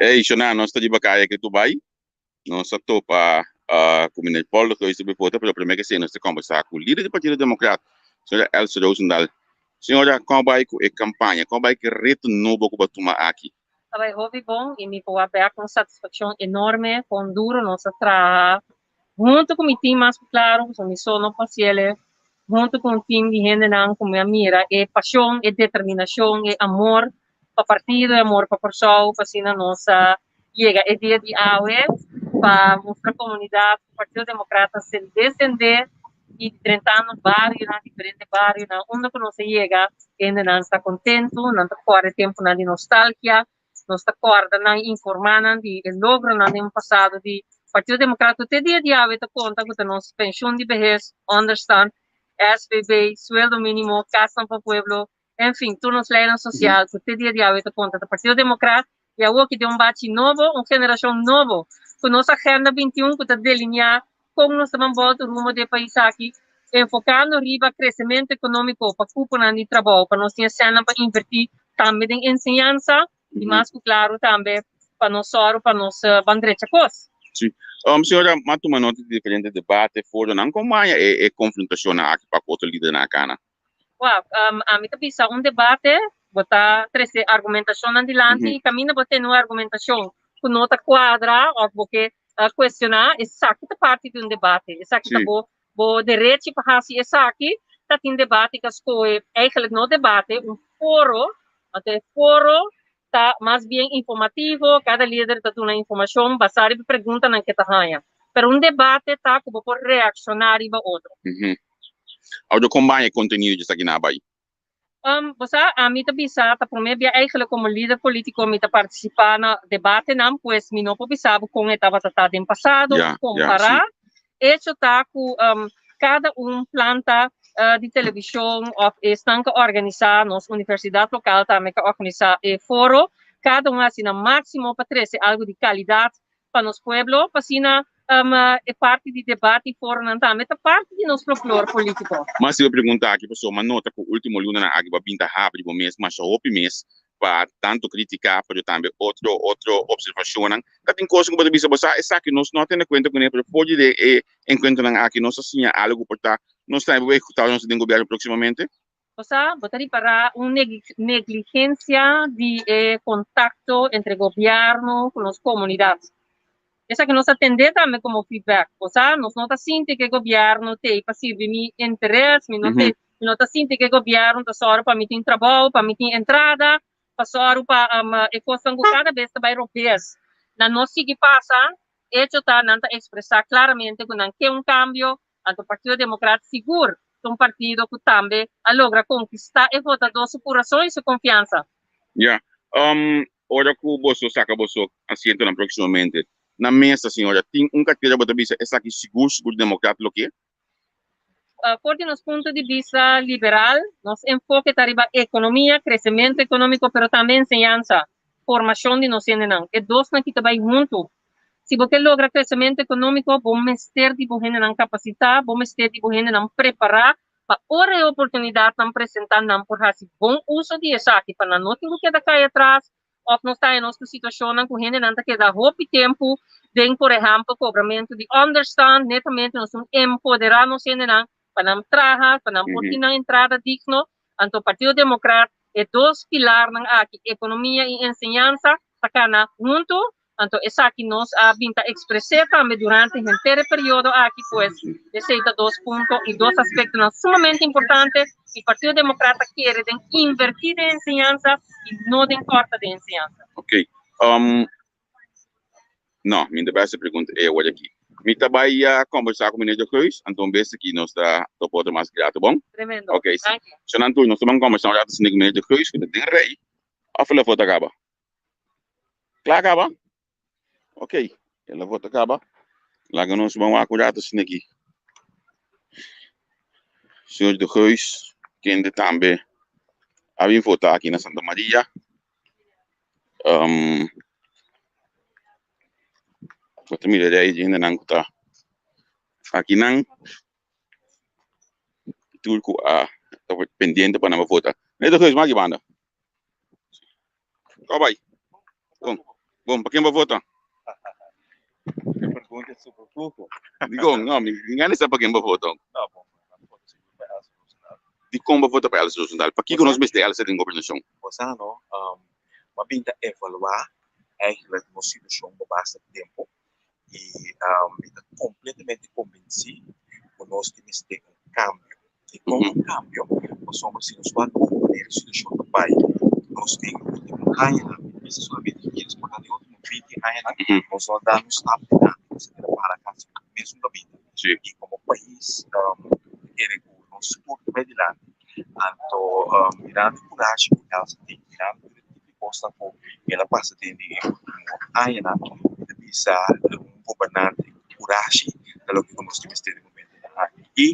Ey, Shona, nos ta riba kaya ke Dubai. Nos a topa ku meneer Paul de Geus riba e foto, pero promé ke esei nos ta kombersá ku lider di Partido Demokrat, señora Elsa Rozendal. Señora, kon bai ku e kampaña? Kon bai ku e reto nobo ku bo a tuma aki? Ta bai hopi bon i mi por wak bek ku un satisfakshon enorme kon duro nos a traha huntu ku mi tim mas ku klaru, pasobra mi so no por hasiel huntu ku un tim di hendenan ku mi a mira e pashon, e determinashon, e amor pa partido, e amor pa Kòrsou, pa asina nos a yega e dia di awe pa mustra komunidat ku Partido Demokrat ta sende sende i drentando barionan, diferente barionan unda ku nos a yega hendenan ta kontentu, nan ta kòrda e tempunan di nostalgia. Nos ta kòrda nan i informá nan di e logronan den pasado di Partido Demokrat ku te dia di awe ta konta ku ta nos penshun di behes, ònderstand, SVB, sueldo mínimo, kasnan pa pueblo, en fin, tur nos leinan sosial ku te dia di awe ta konta ta Partido Demokrat i awoki den un bachi nobo, un generashon nobo ku nos Agenda 21 ku ta delineá kon nos ta ban bòlta rumbo di e pais aki, enfokando riba kresementu ekonómiko pa kuponan di trabou, pa nos tin e sènnan pa invertí tambe den enseñansa i mas ku klaru tambe pa nos sòru pa nos ban drecha kos. Sí. Señora, m'a tuma nota di diferente debate, foronan. Kon maya e konfrontashonnan aki pa ku otro lidernan a kana? Wak, ami ta bisa un debate, bo ta trese argumentashonnan dilanti i kaminda bo tene un argumentashon ku no ta kuadra òf bo ke kuestioná, esaki ta parti di un debate. Esaki ta bo bo derechi pa hasi esaki. Ta tin debate ku a skohe, eigenlijk no debate, un foro, anto e foro ta mas bien informativo, kada lider ta duna informashon basá riba e preguntanan ke ta haña. Pero un debate ta ku bo por reakshoná riba otro. Awor kon baña e kontenido dje esaki na bai? Bo sa, ami ta bisa ta promé bia eigenlijk komo lider polítiko mi ta partisipá na debatenan, pues mi no por bisa bo kon e tabata ta den pasado, kompará. Echo ta ku kada un planta di televishon òf esnan ku a organisá, nos universidat lokal tambe ku a organisá e foro, kada un a hasi nan máksimo pa trese algu di kalidat pa nos pueblo, pa asina e parti di debate i foronan tambe ta parti di nos folklor polítiko. Mas si bo pregunta aki pasobra m'a nota ku último lunanan aki bo a bin ta habri bo mes masha hopi mes pa tantu kritika pero tambe otro otro observashonnan. Ta tin kos ku bo ta bisa bo sa esaki nos no a tene kuenta kuné pero for di den e enkuentronan aki nos a siña algu ku por ta nos tambe por ehekutá ora nos ta den gobièrnu próksimamente. Bo sa, bo ta ripará un negligensia di e kontakto entre gobièrnu ku nos komunidat. Esaki nos a tendé tambe komo feedback. Bo sa, nos no ta sinti ku e gobièrnu t'ei pa sirbi mi interes, mi no te, mi no ta sinti ku e gobièrnu ta sòru pa mi tin trabou, pa mi tin entrada, pa sòru pa e kosnan ku kada bes ta bai robes. Nan no sigui pasa, echo ta nan ta ekspresá klaramente ku nan ke un kambio, Anto Partido Democrat sigur ta un partido cu tambe a logra conquista e votador su curason y su confiansa. Ya. Ora cu boso saca boso asientonan proximamente na mesa, señora, tin un cartera bo ta bisa esaki sigur sigur Democrat lo ke? For di nos punto di bista liberal, nos enfoke ta riba economia, crecemento economico, pero tambe enseñansa, formacion di nos hendenan. E dosnan ki ta bay hunto. Si bo ke logra kresementu ekonómiko, bo mester di bo hendenan kapasitá, bo mester di bo hendenan prepará pa ora e oportunidatnan presentá nan por hasi bon uso di esaki pa nan no tin ku keda kai atras òf nos ta haña nos ku situashonnan ku hendenan ta keda hopi tempu den por ehèmpel kobramentu di ònderstand. Netamente nos tin empoderá nos hendenan pa nan traha, pa nan por tin nan entrada digno. Anto Partido Demokrat e dos pilarnan aki, ekonomia i enseñansa, ta kana huntu. Anto esaki nos a bin ta ekspres'é tambe durante henter e periodo aki, pues esei ta dos punto i dos aspektonan sumamente importante i Partido Demokrat ta kere den invertí den enseñansa i no den kòrta den enseñansa. Ok. No, mi no ta bai hasi pregunta e awor aki. Mi ta bai kombersá ku meneer De Geus, anto un bes aki nos ta topa otro mas grato, bon? Tremendo. Ok, si. Shonnan tur, nos ta ban kombersá un rato asina ku meneer De Geus ku ta den rei òf el a vota kaba? Kla kaba? Ok, el a vota kaba. Laga nos ban wak un rato asina aki. Señor De Geus, kende tambe a bin vota aki na Santa Maria. Um, bo ta mira rei di hendenan ku ta akinan. Tur ku a ta pendiente pa nan ba vota. Meneer De Geus, maki banda. Kòp bai. Bon. Bon, pa ken bo vota? E pregunta ta super flujo. Dikon? No, mi gana sa pa ken bo vota. No, bon, mi vota sigur pa Elsa Rozendal. Dikon bo vota pa Elsa Rozendal? Pakiko nos mester Elsa den gobernashon? Bo sa no, mi a bin ta evaluá eigenlijk nos situashon pa basta tempu i mi ta kompletamente kombensí ku nos tin mester un kambio. Dikon un kambio? Pasobra si nos wak bon manera e situashon ta bai, nos den último añanan, mi ta bisa solamente dies, por ta den último binti añanan, nos no a da un stap dilanti, nos a keda para kasi mesun kaminda. I komo pais ta kere ku nos tur ta bai dilanti. Anto mirando e kurashi ku Elsa tin, mirando tur e tipo di kosnan ku el a pasa den e último añanan, mi ta bisa un gobernante ku kurashi ta loke ku nos tin mester den momentonan aki. I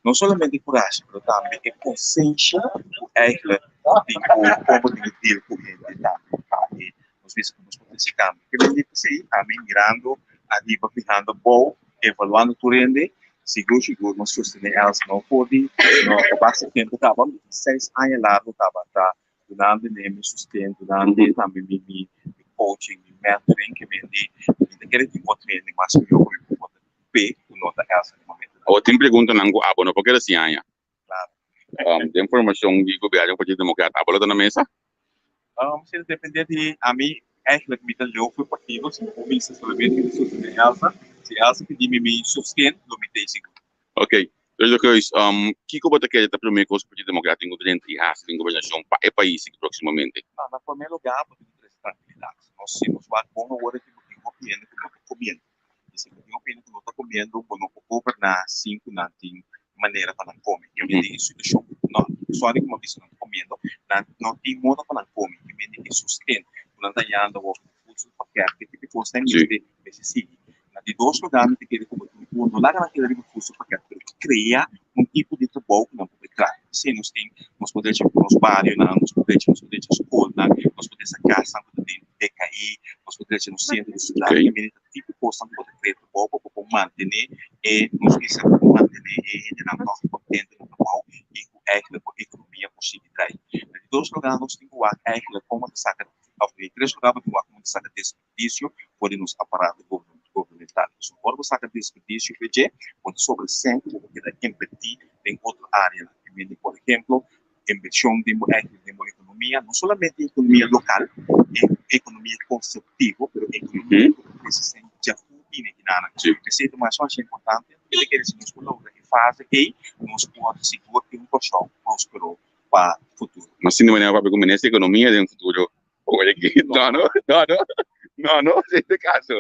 no solamente e kurashi, pero tambe e konsensha ku eigenlijk tin ku kon bo tin ku deal ku hende tambe pa e nos bisa ku nos por trese kambio. Ke men di p'esei ami mirando ariba fihando abou, evaluando tur hende, sigur sigur nos sostené Elsa no for di no pa basta tempu kaba, mi tin seis aña largu kaba ta dunando mi mi sosten, dunando tambe mi mi coaching, mi mentoring, ke men di mi ta kere tin otro hende mas mihó ku mi por konta p'e ku no ta Elsa den momentonan. Awor tin preguntanan ku abo no por keda sin aña. Claro. Den formacion di gobierno Partido Democrat, abo lo ta na mesa? Si ta depende di ami, eigenlijk mi ta leu fu e partido, si mi por bisa solamente mi sostené Elsa, si Elsa pidi mi mi sosten, lo mi ta ei sigur. Ok. Señor de Geus, kiko bo ta kere ta prome kos ku Partido Democrat tin ku drenta i hasi den gobernacion pa e pais sigui proximamente? No, na prome lugar bo tin ku trese trankilidat. Nos si nos wak bon awor aki bo tin hopi hende ku no ta komiendo. I si bo tin hopi hende ku no ta komiendo, bo no por goberná sin ku nan tin manera pa nan kome. I mende e situashon ku no, sorry ku mi a bisa nan ta komiendo, nan no tin moda pa nan kome. I mende e sosten ku nan ta yanda awor ku voedselpakket, e tipo di kosnan mester mester sigui. Na di dos lugá mi ta kere ku bo tin ku no laga nan keda riba voedselpakket, pero krea un tipo di trabou ku nan por bai traha. P'esei nos tin, nos por drecha nos barionan, nos por drecha, nos por drecha skolnan, nos por drecha kasnan ku ta den DKI, nos por drecha nos sentro di siudat. I mende ta tipo kosnan ku bo ta krea trabou pa bo por mantené e, nos bisa, pa bo mantené e hendenan tòg kontento na trabou i ku eigentlik bo ekonomia por sigui drai. Na di dos lugá nos tin ku wak eigentlik kon bo ta saka, òf di tres lugá bo tin ku wak kon bo ta saka desperdisio for di nos aparato gubernamental. Pasobra ora bo saka desperdisio for dje, bo ta sobra sèn ku bo por keda invertí den otro áreanan. I mende por ehemplo, invershon den bo eigentlik den bo ekonomia, no solamente ekonomia lokal, e ekonomia konseptivo, pero ekonomia ku ta krese sen djafu bini akinanan. Esei ta mas masha importante, mi ta kere si nos por logra e fase ei, nos por sigur tin un Kòrsou próspero pa futuro. Nos tin di manera papia ku minister di ekonomia den futuro por aki. No, no, no, no, no, no, esei ta e kaso.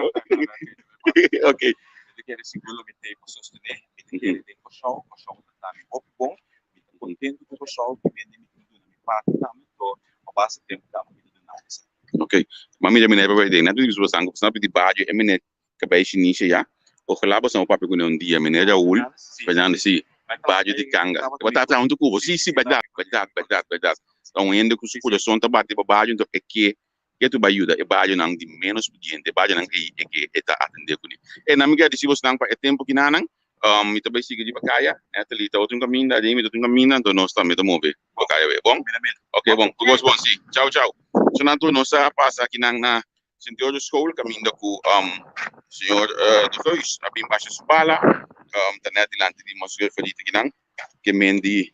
Ok. Mi ta kere sigur lo mi t'ei pa sostené, mi ta kere den Kòrsou, Kòrsou ta dami hopi bon, Mi ta contento cu Curaçao ki bende mi tin duna mi parti tambe to a base tempo tambe mi ta duna esaki. Ok, ma mira meneer papia den na di bosan ku bosan a pidi badio e meneer kabei shinisha ya ojalá bosan por papia kune un dia meneer Raul Fernandez si badio di kanga e bo ta traha huntu ku bo si si berdad berdad berdad berdad ta un hende ku su kurason ta bati pa badio enton e ke ke tu bai yuda e badionan di menos pudiente e badionan ei e ke e ta atende kune e nan mi gradisi bosnan pa e tempo kinanan Mi ta bai sigui riba kaya, Natalie ta otro kaminda, Jamie ta otro kaminda, anto nos tambe ta move riba kaya wei. Bon? Ok, bon. Tur kos bon, si. Chau, chau. So nan tur nos a pasa akinan na Sint Joris School, kaminda ku señor De Geus a bin basha su bala. Ta net dilanti di Monsieur Ferita akinan, ke men di,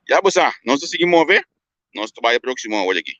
Ya bo sa, nos ta sigui move, nos ta bai e proksimo awor aki.